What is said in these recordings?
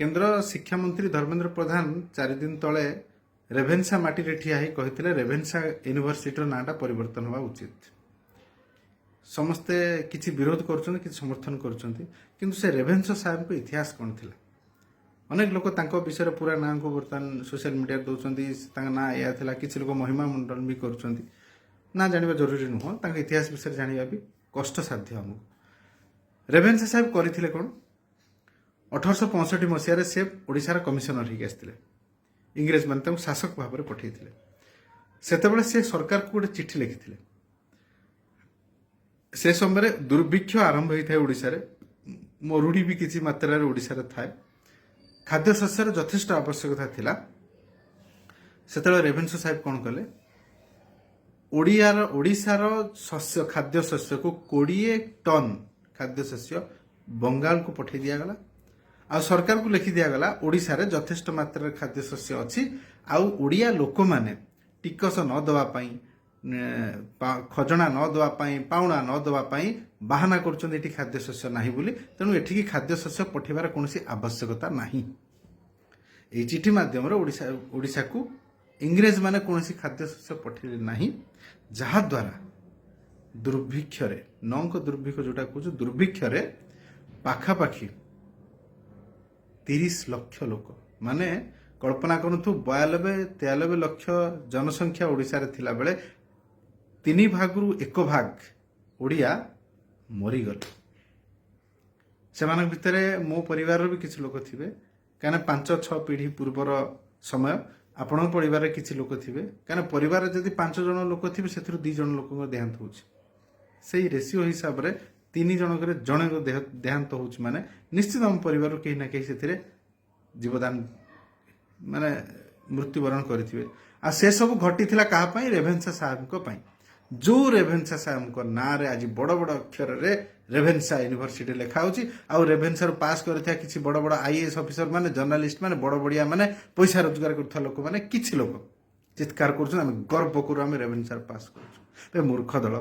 କେନ୍ଦ୍ର ଶିକ୍ଷାମନ୍ତ୍ରୀ ଧର୍ମେନ୍ଦ୍ର ପ୍ରଧାନ 4 ଦିନ ତଳେ ରେଭେନ୍ସା ମାଟିରେ ଠିଆ ହେଇ କହିଥିଲେ, ରେଭେନ୍ସା ୟୁନିଭର୍ସିଟିର ନାଁଟା ପରିବର୍ତ୍ତନ ହେବା ଉଚିତ। ସମସ୍ତେ କିଛି ବିରୋଧ କରୁଛନ୍ତି, କିଛି ସମର୍ଥନ କରୁଛନ୍ତି। କିନ୍ତୁ ସେ ରେଭେନ୍ସା ସାହେବଙ୍କ ଇତିହାସ କ'ଣ ଥିଲା? ଅନେକ ଲୋକ ତାଙ୍କ ବିଷୟରେ ପୁରା ନାଁକୁ ବର୍ତ୍ତମାନ ସୋସିଆଲ ମିଡ଼ିଆରେ ଦେଉଛନ୍ତି, ତାଙ୍କ ନାଁ ଏଇଆ ଥିଲା। କିଛି ଲୋକ ମହିମା ମଣ୍ଡନ ବି କରୁଛନ୍ତି। ନା ଜାଣିବା ଜରୁରୀ ନୁହଁ, ତାଙ୍କ ଇତିହାସ ବିଷୟରେ ଜାଣିବା ବି କଷ୍ଟସାଧ୍ୟ ଆମକୁ। ରେଭେନ୍ସା ସାହେବ କରିଥିଲେ କ'ଣ? 1865 ମସିହାରେ ସେ ଓଡ଼ିଶାର କମିଶନର ହେଇକି ଆସିଥିଲେ। ଇଂରେଜମାନେ ତାଙ୍କୁ ଶାସକ ଭାବରେ ପଠାଇଥିଲେ। ସେତେବେଳେ ସେ ସରକାରକୁ ଗୋଟେ ଚିଠି ଲେଖିଥିଲେ। ସେ ସମୟରେ ଦୁର୍ଭିକ୍ଷ ଆରମ୍ଭ ହୋଇଥାଏ ଓଡ଼ିଶାରେ, ମରୁଡ଼ି ବି କିଛି ମାତ୍ରାରେ ଓଡ଼ିଶାରେ ଥାଏ, ଖାଦ୍ୟଶସ୍ୟର ଯଥେଷ୍ଟ ଆବଶ୍ୟକତା ଥିଲା। ସେତେବେଳେ ରେଭେନ୍ସା ସାହେବ କ'ଣ କଲେ? ଓଡ଼ିଶାର ଶସ୍ୟ, ଖାଦ୍ୟ ଶସ୍ୟକୁ 20 ଟନ୍ ଖାଦ୍ୟ ଶସ୍ୟ ବଙ୍ଗାଳକୁ ପଠାଇ ଦିଆଗଲା ଆଉ ସରକାରକୁ ଲେଖି ଦିଆଗଲା, ଓଡ଼ିଶାରେ ଯଥେଷ୍ଟ ମାତ୍ରାରେ ଖାଦ୍ୟ ଶସ୍ୟ ଅଛି ଆଉ ଓଡ଼ିଆ ଲୋକମାନେ ଟିକସ ନ ଦେବା ପାଇଁ, ଖଜଣା ନ ଦେବା ପାଇଁ, ପାଉଣା ନ ଦେବା ପାଇଁ ବାହାନା କରୁଛନ୍ତି ଏଠି ଖାଦ୍ୟ ଶସ୍ୟ ନାହିଁ ବୋଲି। ତେଣୁ ଏଠିକି ଖାଦ୍ୟ ଶସ୍ୟ ପଠାଇବାର କୌଣସି ଆବଶ୍ୟକତା ନାହିଁ। ଏଇ ଚିଠି ମାଧ୍ୟମରେ ଓଡ଼ିଶାକୁ ଇଂରେଜମାନେ କୌଣସି ଖାଦ୍ୟ ଶସ୍ୟ ପଠାଇଲେ ନାହିଁ, ଯାହାଦ୍ୱାରା ଦୁର୍ଭିକ୍ଷରେ, ନଅଙ୍କ ଦୁର୍ଭିକ୍ଷ ଯୋଉଟା କହୁଛୁ, ଦୁର୍ଭିକ୍ଷରେ ପାଖାପାଖି 30 ଲକ୍ଷ ଲୋକ, ମାନେ କଳ୍ପନା କରନ୍ତୁ, 92-93 ଲକ୍ଷ ଜନସଂଖ୍ୟା ଓଡ଼ିଶାରେ ଥିଲାବେଳେ ତିନି ଭାଗରୁ ଏକ ଭାଗ ଓଡ଼ିଆ ମରିଗଲେ। ସେମାନଙ୍କ ଭିତରେ ମୋ ପରିବାରର ବି କିଛି ଲୋକ ଥିବେ, କାହିଁକିନା 5-6 ପିଢ଼ି ପୂର୍ବର ସମୟ। ଆପଣଙ୍କ ପରିବାରରେ କିଛି ଲୋକ ଥିବେ, କାହିଁକିନା ପରିବାରରେ ଯଦି ପାଞ୍ଚ ଜଣ ଲୋକ ଥିବେ, ସେଥିରୁ ଦୁଇ ଜଣ ଲୋକଙ୍କ ଦେହାନ୍ତ ହେଉଛି। ସେଇ ରେସିଓ ହିସାବରେ ତିନି ଜଣଙ୍କରେ ଜଣଙ୍କ ଦେହାନ୍ତ ହେଉଛି, ମାନେ ନିଶ୍ଚିତ ଆମ ପରିବାରରୁ କେହି ନା କେହି ସେଥିରେ ଜୀବଦାନ, ମାନେ ମୃତ୍ୟୁବରଣ କରିଥିବେ। ଆଉ ସେସବୁ ଘଟିଥିଲା କାହା ପାଇଁ? ରେଭେନ୍ସା ସାହେବଙ୍କ ପାଇଁ। ଯୋଉ ରେଭେନ୍ସା ସାହେବଙ୍କ ନାଁରେ ଆଜି ବଡ଼ ବଡ଼ ଅକ୍ଷରରେ ରେଭେନ୍ସା ୟୁନିଭର୍ସିଟି ଲେଖା ହେଉଛି ଆଉ ରେଭେନ୍ସାରୁ ପାସ୍ କରିଥିବା କିଛି ବଡ଼ ବଡ଼ ଆଇଏଏସ୍ ଅଫିସର ମାନେ, ଜର୍ଣ୍ଣାଲିଷ୍ଟ ମାନେ, ବଡ଼ ବଡ଼ିଆ ମାନେ, ପଇସା ରୋଜଗାର କରୁଥିବା ଲୋକମାନେ, କିଛି ଲୋକ ଚିତ୍କାର କରୁଛନ୍ତି, ଆମେ ଗର୍ବ କରୁ, ଆମେ ରେଭେନ୍ସାରୁ ପାସ୍ କରୁଛୁ। ଏ ମୂର୍ଖ ଦଳ,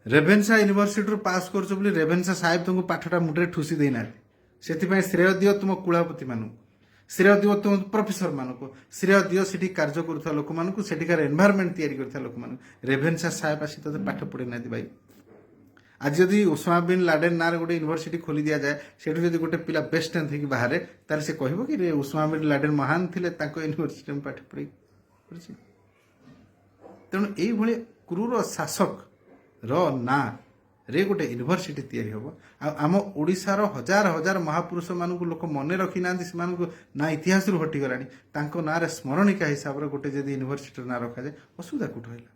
ରେଭେନ୍ସା ୟୁନିଭର୍ସିଟିରୁ ପାସ୍ କରୁଛ ବୋଲି ରେଭେନ୍ସା ସାହେବ ତୁମକୁ ପାଠଟା ମୁଣ୍ଡରେ ଠୁସି ଦେଇନାହାନ୍ତି। ସେଥିପାଇଁ ଶ୍ରେୟ ଦିଅ ତୁମ କୁଳପତିମାନଙ୍କୁ, ଶ୍ରେୟ ଦିଅ ତୁମ ପ୍ରଫେସରମାନଙ୍କୁ, ଶ୍ରେୟ ଦିଅ ସେଠି କାର୍ଯ୍ୟ କରୁଥିବା ଲୋକମାନଙ୍କୁ, ସେଠିକାର ଏନଭାରମେଣ୍ଟ ତିଆରି କରୁଥିବା ଲୋକମାନଙ୍କୁ। ରେଭେନ୍ସା ସାହେବ ଆସି ତୋତେ ପାଠ ପଢ଼େଇ ନାହାନ୍ତି ଭାଇ। ଆଜି ଯଦି ଓସାମା ବିନ୍ ଲାଡେନ୍ ନାଁରେ ଗୋଟେ ୟୁନିଭର୍ସିଟି ଖୋଲି ଦିଆଯାଏ, ସେଠୁ ଯଦି ଗୋଟେ ପିଲା ବେଷ୍ଟ ଟେନ୍ଥ ହେଇକି ବାହାରେ, ତାହେଲେ ସେ କହିବ କି ରେ ଓସାମା ବିନ୍ ଲାଡେନ୍ ମହାନ ଥିଲେ, ତାଙ୍କ ୟୁନିଭର୍ସିଟିରେ ମୁଁ ପାଠ ପଢ଼େଇ ପଢ଼ିଛି? ତେଣୁ ଏଇଭଳି କ୍ରୁର ଶାସକ ର ନାଁ ରେ ଗୋଟେ ୟୁନିଭର୍ସିଟି ତିଆରି ହେବ ଆଉ ଆମ ଓଡ଼ିଶାର ହଜାର ହଜାର ମହାପୁରୁଷମାନଙ୍କୁ ଲୋକ ମନେ ରଖିନାହାନ୍ତି, ସେମାନଙ୍କୁ ନା ଇତିହାସରୁ ହଟିଗଲାଣି, ତାଙ୍କ ନାଁରେ ସ୍ମରଣିକା ହିସାବରେ ଗୋଟେ ଯଦି ୟୁନିଭର୍ସିଟିର ନାଁ ରଖାଯାଏ, ଅସୁବିଧା କୋଉଠି ରହିଲା?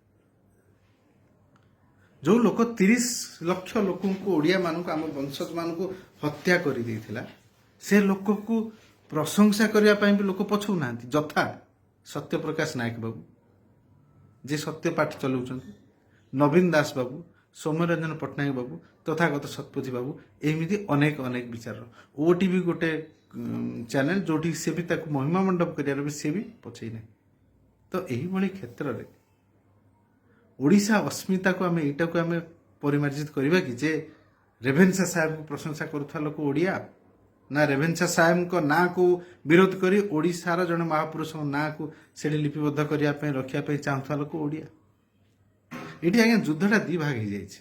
ଯୋଉ ଲୋକ 30 ଲକ୍ଷ ଲୋକଙ୍କୁ, ଓଡ଼ିଆମାନଙ୍କୁ, ଆମ ବଂଶଜମାନଙ୍କୁ ହତ୍ୟା କରିଦେଇଥିଲା, ସେ ଲୋକକୁ ପ୍ରଶଂସା କରିବା ପାଇଁ ବି ଲୋକ ପଛଉନାହାନ୍ତି। ଯଥା ସତ୍ୟପ୍ରକାଶ ନାୟକ ବାବୁ, ଯିଏ ସତ୍ୟପାଠ ଚଲାଉଛନ୍ତି, ନବୀନ ଦାସ ବାବୁ, ସୌମ୍ୟରଞ୍ଜନ ପଟ୍ଟନାୟକ ବାବୁ, ତଥାଗତ ଶତପଥୀ ବାବୁ, ଏମିତି ଅନେକ ଅନେକ ବିଚାର। ଓଟିଭି ଗୋଟେ ଚ୍ୟାନେଲ, ଯୋଉଠି ସେ ବି ତାକୁ ମହିମା ମଣ୍ଡପ କରିବାର ବି ସେ ବି ପଛେଇ ନାହିଁ। ତ ଏହିଭଳି କ୍ଷେତ୍ରରେ ଓଡ଼ିଶା ଅସ୍ମିତାକୁ ଆମେ, ଏଇଟାକୁ ଆମେ ପରିମାର୍ଜିତ କରିବା କି ଯେ ରେଭେନ୍ସା ସାହେବଙ୍କୁ ପ୍ରଶଂସା କରୁଥିବା ଲୋକ ଓଡ଼ିଆ, ନା ରେଭେନ୍ସା ସାହେବଙ୍କ ନାଁକୁ ବିରୋଧ କରି ଓଡ଼ିଶାର ଜଣେ ମହାପୁରୁଷଙ୍କ ନାଁକୁ ସେଠି ଲିପିବଦ୍ଧ କରିବା ପାଇଁ, ରଖିବା ପାଇଁ ଚାହୁଁଥିବା ଲୋକ ଓଡ଼ିଆ? ଏଠି ଆଜ୍ଞା ଯୁଦ୍ଧଟା ଦି ଭାଗ ହେଇଯାଇଛି।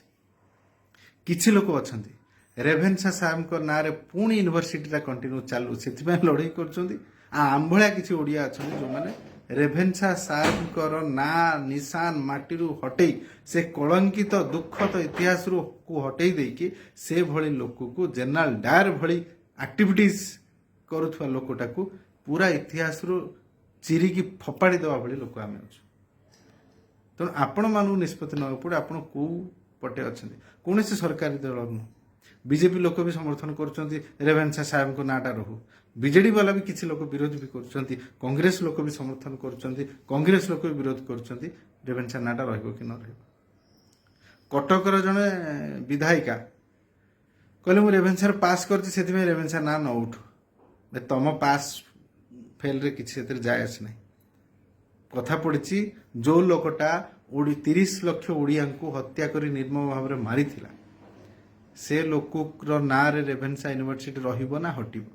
କିଛି ଲୋକ ଅଛନ୍ତି, ରେଭେନ୍ସା ସାହେବଙ୍କ ନାଁରେ ପୁଣି ୟୁନିଭର୍ସିଟିଟା କଣ୍ଟିନ୍ୟୁ ଚାଲୁ, ସେଥିପାଇଁ ଲଢ଼େଇ କରୁଛନ୍ତି। ଆଉ ଆମ ଭଳିଆ କିଛି ଓଡ଼ିଆ ଅଛନ୍ତି, ଯେଉଁମାନେ ରେଭେନ୍ସା ସାହେବଙ୍କର ନାଁ ନିଶାନ ମାଟିରୁ ହଟେଇ, ସେ କଳଙ୍କିତ ଦୁଃଖଦ ଇତିହାସରୁ କୁ ହଟେଇ ଦେଇକି, ସେଭଳି ଲୋକକୁ, ଜେନେରାଲ ଡାୟର ଭଳି ଆକ୍ଟିଭିଟିଜ୍ କରୁଥିବା ଲୋକଟାକୁ ପୁରା ଇତିହାସରୁ ଚିରିକି ଫୋପାଡ଼ି ଦେବା ଭଳି ଲୋକ ଆମେ ଅଛୁ। ତେଣୁ ଆପଣମାନଙ୍କୁ ନିଷ୍ପତ୍ତି ନେବାକୁ ପଡ଼ିବ, ଆପଣ କୋଉ ପଟେ ଅଛନ୍ତି। କୌଣସି ସରକାରୀ ଦଳ ନୁହଁ। ବିଜେପି ଲୋକ ବି ସମର୍ଥନ କରୁଛନ୍ତି ରେଭେନ୍ସା ସାହେବଙ୍କ ନାଁଟା ରହୁ। ବିଜେଡି ବାଲା ବି କିଛି ଲୋକ ବିରୋଧ ବି କରୁଛନ୍ତି। କଂଗ୍ରେସ ଲୋକ ବି ସମର୍ଥନ କରୁଛନ୍ତି, କଂଗ୍ରେସ ଲୋକ ବି ବିରୋଧ କରୁଛନ୍ତି, ରେଭେନ୍ସା ନାଁଟା ରହିବ କି ନ ରହିବ। କଟକର ଜଣେ ବିଧାୟିକା କହିଲେ, ମୁଁ ରେଭେନ୍ସାରେ ପାସ୍ କରିଛି, ସେଥିପାଇଁ ରେଭେନ୍ସା ନାଁ ନ ଉଠୁ। ଏ ତମ ପାସ୍ ଫେଲ୍ରେ କିଛି ସେଥିରେ ଯାଏ ଆସେ ନାହିଁ। କଥା ପଡ଼ିଛି, ଯୋଉ ଲୋକଟା 30 ଲକ୍ଷ ଓଡ଼ିଆଙ୍କୁ ହତ୍ୟା କରି ନିର୍ମମ ଭାବରେ ମାରିଥିଲା, ସେ ଲୋକର ନାଁରେ ରେଭେନ୍ସା ୟୁନିଭର୍ସିଟି ରହିବ ନା ହଟିବ?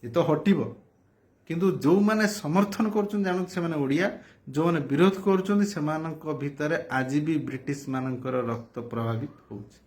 ଏ ତ ହଟିବ, କିନ୍ତୁ ଯେଉଁମାନେ ସମର୍ଥନ କରୁଛନ୍ତି, ଜାଣନ୍ତୁ ସେମାନେ ଓଡ଼ିଆ। ଯେଉଁମାନେ ବିରୋଧ କରୁଛନ୍ତି, ସେମାନଙ୍କ ଭିତରେ ଆଜି ବି ବ୍ରିଟିଶ ମାନଙ୍କର ରକ୍ତ ପ୍ରଭାବିତ ହେଉଛି।